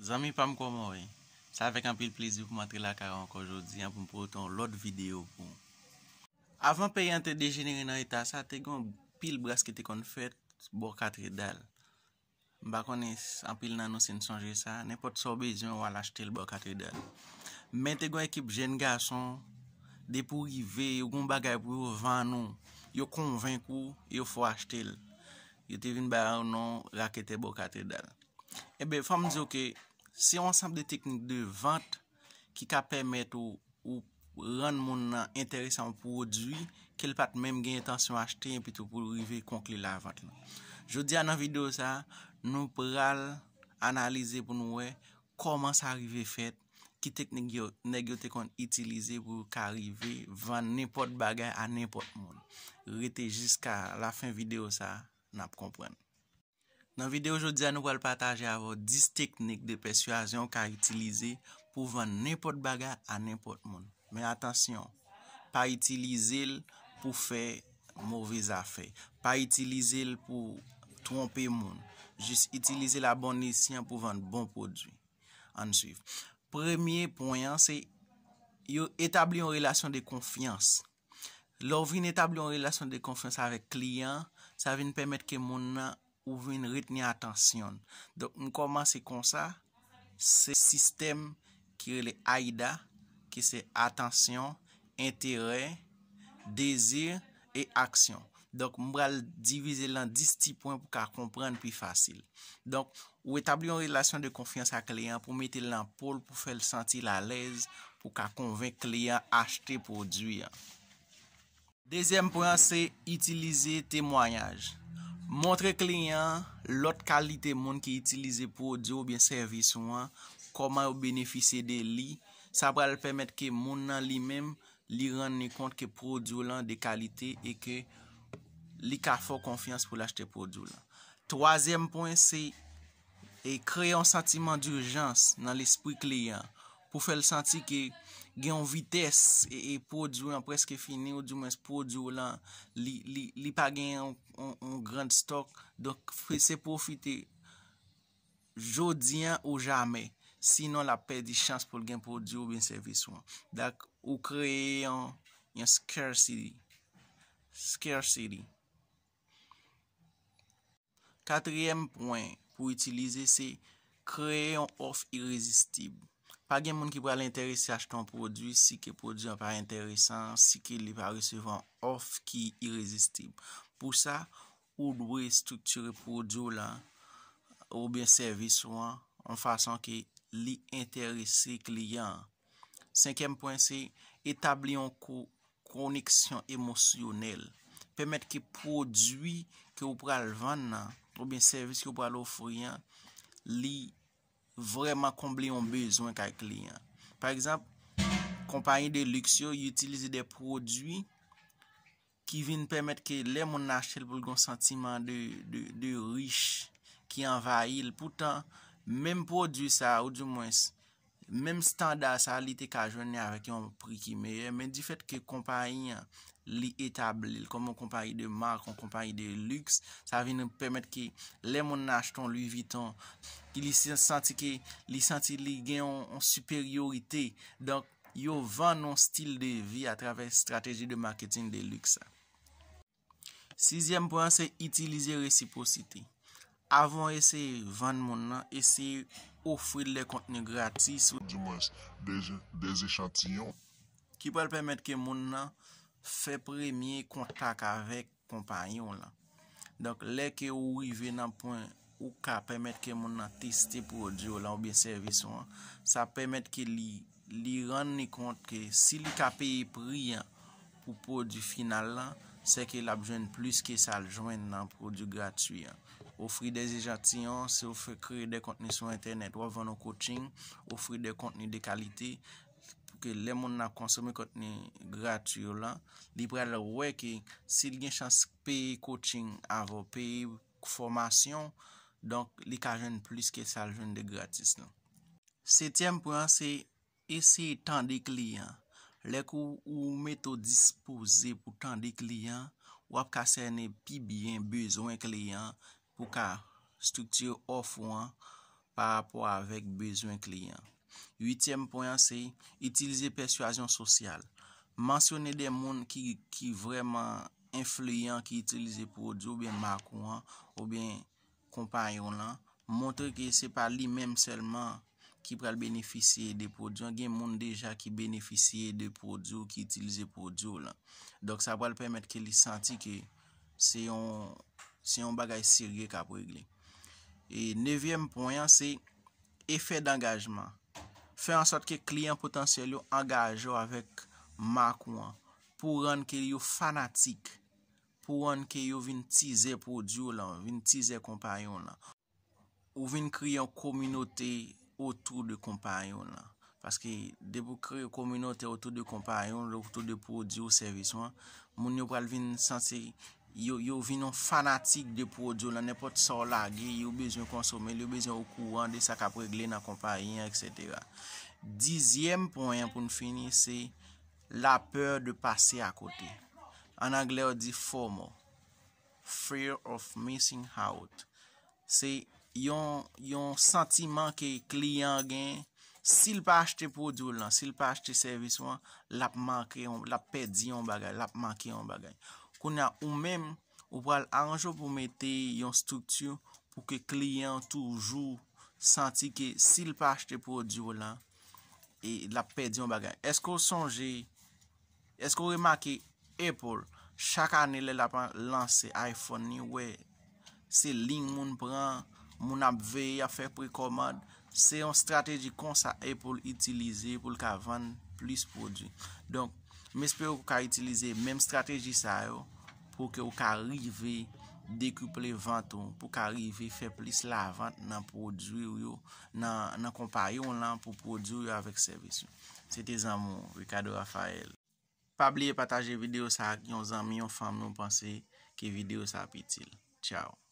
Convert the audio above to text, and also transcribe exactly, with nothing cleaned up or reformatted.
Zanmi pa m, kòman w ye? Se avèk anpil plezi pou m antre lakay ou ankò jodi a pou m pote yon lòt videyo pou ou. Avan peyi an te dejenere nan eta sa, te gen yon pil bras ki te konn fèt bò katedral. M pa konnen s- anpil nan nou si n sonje sa, nenpòt sa w bezwen, w al achte l bò katedral. Men te gen yon ekip jèn gason, depi w rive, yo gen yon bagay pou yo vann ou, yo konvenk ou, yo fè w achte l. Yo te vin ba yo non raketè bò katedral. Ebyen, fò m di w ke se yon ansanm de teknik de vant ki ka pèmèt ou, ou rann moun nan enterese a yon pwodui ke l pa t menm gen entansyon achte, epi tou pou l rive konkli lavant lan. Jodi a, nan videyo sa a, nou pral analize pou nou wè kòman sa rive fèt, ki teknik yo, nèg yo te konn itilize pou yo ka rive vann nenpòt bagay a nenpòt moun. Rete jiska lafen videyo sa a, n ap konprann. Nan videyo jodi a, nou pral pataje avè w dis teknik de pèswazyon w ka itilize pou vann nenpòt bagay a nenpòt moun. Men atansyon, pa itilize l pou fè move zafè. Pa itilize l pou twonpe moun. Jis itilize l a bon esyan pou vann bon pwodui. Ann swiv. Premye pwen an, se yo etabli yon relasyon de konfyans. Lè w vin etabli yon relasyon de konfyans avèk kliyan an, sa vin pèmèt ke moun nan, ou vin retni atansyon l. Donk, m kòmanse konsa, se sistèm ki rele AIDA, ki se atansyon, enterè, dezi e aksyon. Donk, m pral divize l an dis ti pwen pou ka konprann pi fasil. Donk, ou etabli yon relasyon de konfyans ak kliyan pou mete l nan po l, pou fè l santi l alèz, pou ka konvenk kliyan achte pwodui an. Dezyèm pwen an se itilize temwayaj. Montre kliyan an lòt kalite moun ki itilize pwodui oubyen sèvis ou an, kòman yo benefisye de li. Sa pral pèmèt ke moun nan li menm, li rann li kont ke pwodui w lan de kalite e ke li ka fè w konfyans pou l achte pwodui w lan. Twazyèm pwen se e kreye yon santiman dijans nan lespri kliyan an, pou fè l santi ke gen yon vitès e, e pwodui an prèske fini, oudimwens pwodui w lan li, li, li pa gen yon, yon, yon grand stock. Donk, se pwofite jodi an ou jamè. Sinon, l ap pèdi chans pou l gen pwodui oubyen sèvis ou an. Donk, ou kreye yon, yon scarcity. Scarcity. Katriyèm pwen pou itilize se kreye yon òf irezistib. Pa gen moun ki pral enterese achte yon pwodui si ke pwodui an pa enteresan, si ke li pa resevwa yon òf ki irezistib. Pou sa, ou dwe estriktire pwodui w lan oubyen sèvis ou an yon fason ke li enterese kliyan an. Senkyèm pwen se etabli yon ko- koneksyon emosyonèl. Pèmèt ke pwodui ke ou pral vann nan, oubyen sèvis ke ou pral ofri an, li vrèman konble yon bezwen kay kliyan. Pa egzanp, konpayi de liks yo, yo itilize de pwodui ki vin pèmèt ke lè moun nan achte l pou l gen yon santiman de, de, de rich ki anvayi l. Poutan, menm pwodui sa a, oudimwens, menm standa sa a, li te ka jwenn li avèk yon pri ki meyè, men difèt ke konpayi an, li etabli l kòm yon konpayi de mak, yon konpayi de liks, sa vin pèmèt ke lè moun nan achte yon Louis Vuitton, ki li si- santi ke, li santi li gen yon, yon siperyorite. Donk, yo vann yon stil de vi atravè estrateji de maketing de liks sa. Sizyèm pwen an se itilize resipwosite. Avan w eseye vann moun nan, eseye ofri l de kontni gratis, oudimwens de, de echantiyon, ki pral pèmèt ke moun nan fè premye kontak avèk konpayi w lan. Donk, lè ke ou rive nan pwen ou ka pèmèt ke moun nan teste pwodui w lan oubyen sèvis ou an, sa pèmèt ke li, li rann li kont ke si li ka peye pri an pou pwodui final lan, se ke l ap jwenn plis ke sa l jwenn nan pwodui gratui an. Ofri de echantiyon, si w fè kreye de kontni sou entènèt, w ap vann yon coaching, ofri de kontni de kalite, pou ke lè moun nan konsome kontni gratui yo lan, li pral wè ke si l gen chans peye coaching avè w, peye fòmasyon, donk li ka jwenn plis ke sa l jwenn de gratis lan. Setyèm pwen an se eseye tande kliyan. Lè ke w, ou mete w dispoze pou tande kliyan, w ap ka sène pi byen bezwen kliyan pou ka estriktire òf ou an, pa rapò avèk bezwen kliyan. Uityèm pwen an se itilize pèswazyon sosyal. Mansyone de moun ki, ki vrèman enfliyan, ki itilize pwodui oubyen mak ou an, oubyen konpayi w lan. Montre ke se pa li menm sèlman ki pral benefisye de pwodui an. Gen moun deja ki benefisye de pwodui w, ki itilize pwodui w lan. Donk, sa pral pèmèt ke li santi ke se yon, se yon bagay serye k ap regle. E nevyèm pwen an, se efè dangajman. Fè an sòt ke kliyan potansyèl yo angaje w avèk mak ou an pou rann ke yo fanatik, pou rann ke yo vin tizè pwodui w lan, vin tizè konpayi w lan. Ou vin kreye yon kominote otou de konpayi w lan. Paske depi w kreye kominote otou de konpayi w, otou de pwodui ou sèvis ou an, moun yo pral vin santi yo, yo vin yon fanatik de pwodui w lan. Nenpòt sa w lage, yo bezwen konsome l, yo bezwen okouran de sa k ap regle nan konpayi an, etsetera. Dizyèm pwen an pou n fini, se lapè de pase akote. An anglè, yo di FOMO, Fear of Missing Out. Se yon, yon santiman ke kliyan an gen. Si l pa achte pwodui w lan, si l pa achte sèvis ou an, l ap manke yon, l ap pèdi yon bagay, l ap manke yon bagay. Kounye a, ou menm, ou pral aranje w pou mete yon estrikti pou ke kliyan an toujou santi ke si l pa achte pwodui w lan, e l ap pèdi yon bagay. Èske w sonje, èske w remake Apple, chak ane lè l ap lanse iPhone li, ou wè se liy moun pran, moun ap veye, ap fè prekòmand. Se yon estrateji konsa Apple itilize pou l ka vann plis pwodui. Donk, m espere w ka itilize menm estrateji sa yo pou ke w ka rive dekuple vant ou, pou w ka rive fè plis lavant nan pwodui w yo, nan, nan konpayi w lan pou pwodui w yo avèk sèvis yo. Se te zanmi w, Ricardo Raphael. Pa bliye pataje videyo sa ak yon zanmi, yon fanmi w panse ke videyo sa ap itil. Tchao.